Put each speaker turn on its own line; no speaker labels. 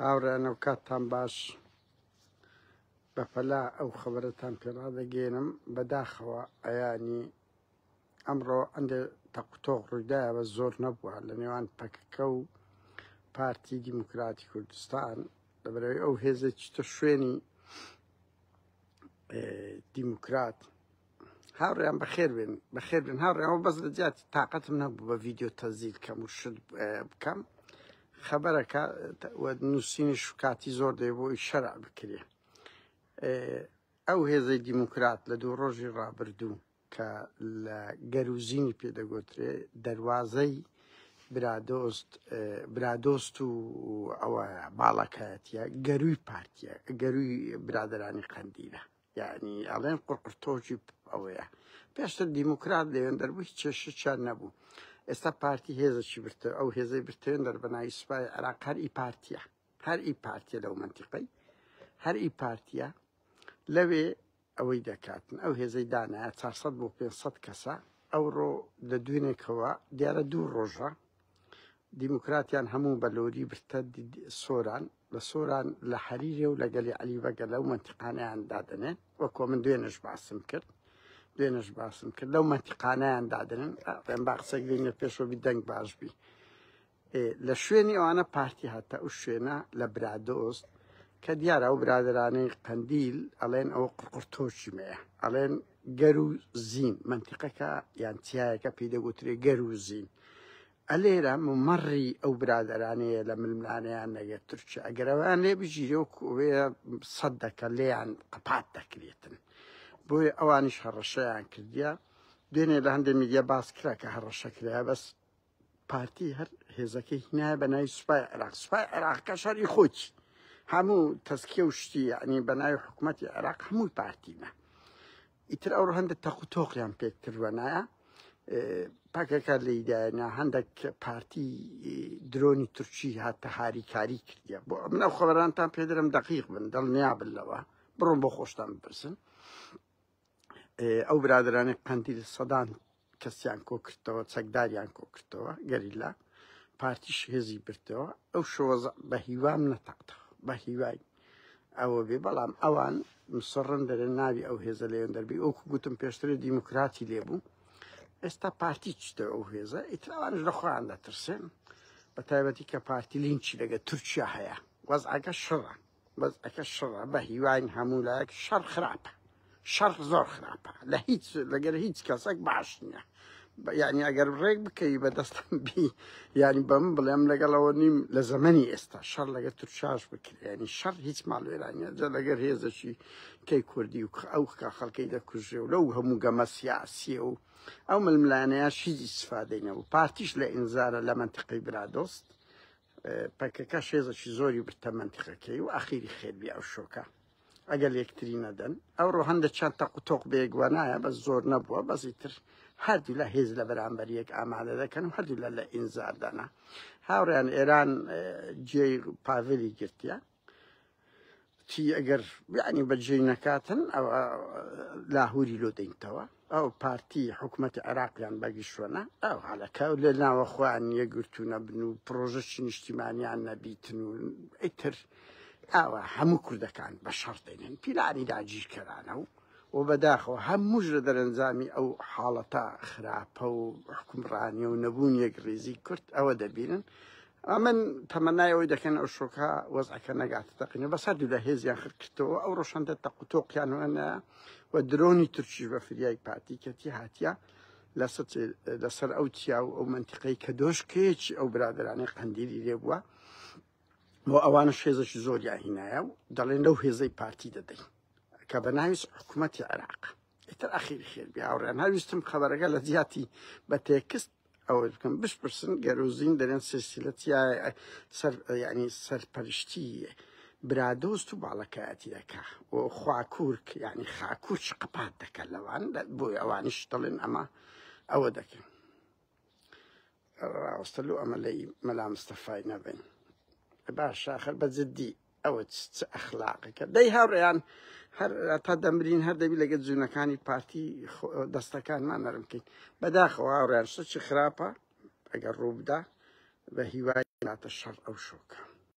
هاوڕێیان ئەوکاتتان باش بەپەلە ئەو خەبەرەتان پێڕادەگەێنم بەداخەوە ئەیانی ئەمڕۆ ئەندێ تەقوتۆق ڕوویدایە بە زۆر نەبووە لە نێوان پەکەکە و پارتی دیموکراتی کوردستان لەبەرەوەی ئەو هێزێک چتە شوێنی دیموکرات هاوڕێیان بەخێر بێن بەخێر بێن هاوڕێیان بەس لە جیاتی تااقەتم نەبوو بە ڤیددیو تەزیل کەم و شت بکەم خەبەرەکە نووسینی شکاتی زۆر دەێ بۆی شەرع بکرێ ئەو هێزەی دیموکرات لە دوو ڕۆژی ڕابردوو کە لە گەروزینی پێدەگوترێ دەواازەی برادۆست برادۆست و ئەوە باڵەکایەتە گەروی پارتیە گەروی برادرانی قەندیلە یعنی ئەڵێن قڕقڕتۆکی ئەوەیە پێشتر دیموکرات لەوێن دەربوو هیچ کێشەکیان نەبوو ئێستا پارتی هێزەکی برتە ئەو هێزەی برتێن دەر بەناوی سوپای عێراق هەر ئی پارتیە هەر ئی پارتیە لەو منتیقەی هەر ئی پارتیە لەوێ ئەوەی دەکاتن ئەو هێزەی دانایە 400 بۆ 500 کەسە ئەوڕۆ لە دوێنێکەوە دیارە دوو ڕۆژە دیموکراتیان هەموو بە لۆری برتە سۆران لە سۆران لە حەریرێ و لە گەلی عەلی بەگە لەو مەنتیقانەیان دادەنێن وەکۆ من دوێنێش باسم کرد دوێنێش باسم کرد لەو مەنتیقانەیان دادەنێن پێم با قسەک بینە پێشەوە بی دەنگ باش بی لە شوێنی ئەوانە پارتی هاتە ئەو شوێنە لە برادۆست کە دیارە ئەو برادرانەی قەندیل ئەڵێن ئەوە قڕقڕتۆشیمەیە ئەڵێن گەر و زین منتیقەکە یان چیایەکە پێی دەگوترێ گەر و زین ئەلێرە ممەڕی ئەو برادەرانەیە لە ململانێیان لەگەر تورکیا ئەگەر ئەویان لێ بگیرێ و کوێ سەد دەکە لێیان قەپات دەکرێتن بۆیە ئەوانیش هەڕەشەیان کردیە دوێنێ لە هەندێک میدیا باس کرا کە هەڕەشە کرایە بەس پارتی هەر هێزەکەی هینایە بە ناوی سوپای عێراق سوپای عێراق کە شەری خۆی هەموو تەسکیە و شتی یعنی بە ناوی حکوومەتی عێراق هەمووی پارتینە ئیتر ئەوڕۆ هەندێک تەق و تۆقیان پێکردوە نایە پەکەکە لێیدایە هەندێک پارتی درۆنی تورکی هاتە هاریکاری کردیە بۆ من ئەو خەبەرانتان پێدرم دقیق بن دڵنیا بن لەوە بڕۆم بۆ خۆشتان بپرسن ئەو برادرانی قەندیل سەدان کەسیان کۆکردەوە چەکداریان کۆکردەوە گەریلا پارتیش هێزی بردەوە ئەو شۆزە بە هیوام نەتەقتەوە بە هیوای ئەوە بێ بەڵام ئەوان مسڕن دەرێن ناوی ئەو هێزە لێن دەربی ئەو گوتم پێشتر دیموکراتی لێبوو ئێستا پارتی چتە ئەو هێزە ئیتراوانش لە خۆیان دەترسێن بە تایبەتی کە پارتی لینچی لەگە تورکیا هەیە وەزعەکە شڕە وەزعەکە شڕە بە هیواین هەموو لایەک شەڕ خراپە شەڕ زۆر خراپە لە هیچ لەگەر هیچ کەسێک باش نییە یعنی ئەگەر ڕێک بکەی بە دەستم بی یعنی بەم بڵێم لەگەڵەوە نیم لە زەمەنی ئێستا شەڕ لەگەر تورکیاش بکرێ ینی شەڕ هیچ ماڵوێرانە جا لەگەر هێزەکی کەی کوردی و ئەو کە خەڵکەی دەکوژێ و لەو هەموو گەمە سیاسیە و ئەو ململانەیە هیچ ئیسفادەی نەبوو پارتیش لە ئینزارە لە منتیقەی برادۆست پەکەکە شێزەکی زۆری برتە منتیقەکەی و ئەخیری خێربی ئەو شۆکە ئەگەر لێکتری نەدەن ئەوڕۆ هەندە چەند تەق و تۆق بێگوانایە بەس زۆر نەبووە بەسی تر هەردوو لە هێز لە بەرامبەر یەک ئامادە دەکەن و هەردوو لە لە ئینزاردانە هاوڕیان ئێران جێی پاڤلی گرتیە چی ئەگەر یعنی بەجێی نەکاتن ئەوە لاهوری لۆ دەینتەوە ئەو پارتی حکوومەتی عێراقیان بەگیشوەنە ئەو حالەکە لە ناوە خۆیان یەکگرتوو نەبن و پرۆژەی نیشتیمانیان نەبیتن و ئیتر ئاوا هەموو کوردەکان بە شەڕ دێنن پیلانی داگیرکەرانە و و بەداخەوە هەمووش لە دەرەنجامی ئەو حاڵەتە خراپە و حکومڕانی و نەبوون یەک ڕیزی کورد ئەوە دەبینن ئەمن تەمەنای ئەوەی دەکەن ئەو شۆکە وەزعەکە نەگاتە تەقینە بەسەر دوو لە هێزیان خرکردەوە ئەو ڕۆشەندە تەق و تۆقیان وەنە و درۆنی تورکیش بە فریای پارتی کەتی هاتیە لەسەر ئەو چیا و ئەو منتیقەی کە دۆشکێکی ئەو برادرانی قەندیلی لێ بووە بۆ ئەوانە شێزەکی زۆریان هینایە و دەڵێن لەو هێزەی پارتی دەدەین کە بە ناوی حکوومەتی عێراق ئیتر ئەخیری خێر بێ هاوڕێیان هەرویستم خەبەرەکە لە جیاتی بە تێکست ئەوە بکەم بشپرسن گەروزین دەرێن سلسلە سەر ینی سەرپەرشتی برادۆست و باڵەکایەتی دەکا و خواکورک یعنی خاکورچ قەپات دەکەن لەوان بۆی ئەوانیش دەڵێن ئەمە ئەوە دەکەن ڕاوەستە لۆ ئەمە لەی مەلا مستەفای نەبین باشە ئەخر بە جدی ئەوە چ ئەخلاقەکە دەی هاوڕێیان هەر تا دەمرین هەر دەبی لەگە جوونەکانی پارتی دەستەکانمان نەرم بکەین بەداخەوە هاوڕێیان شتێکی خراپە ئەگەر ڕووبدا بە هیوای ناتە شەڕ ئەو شۆکە.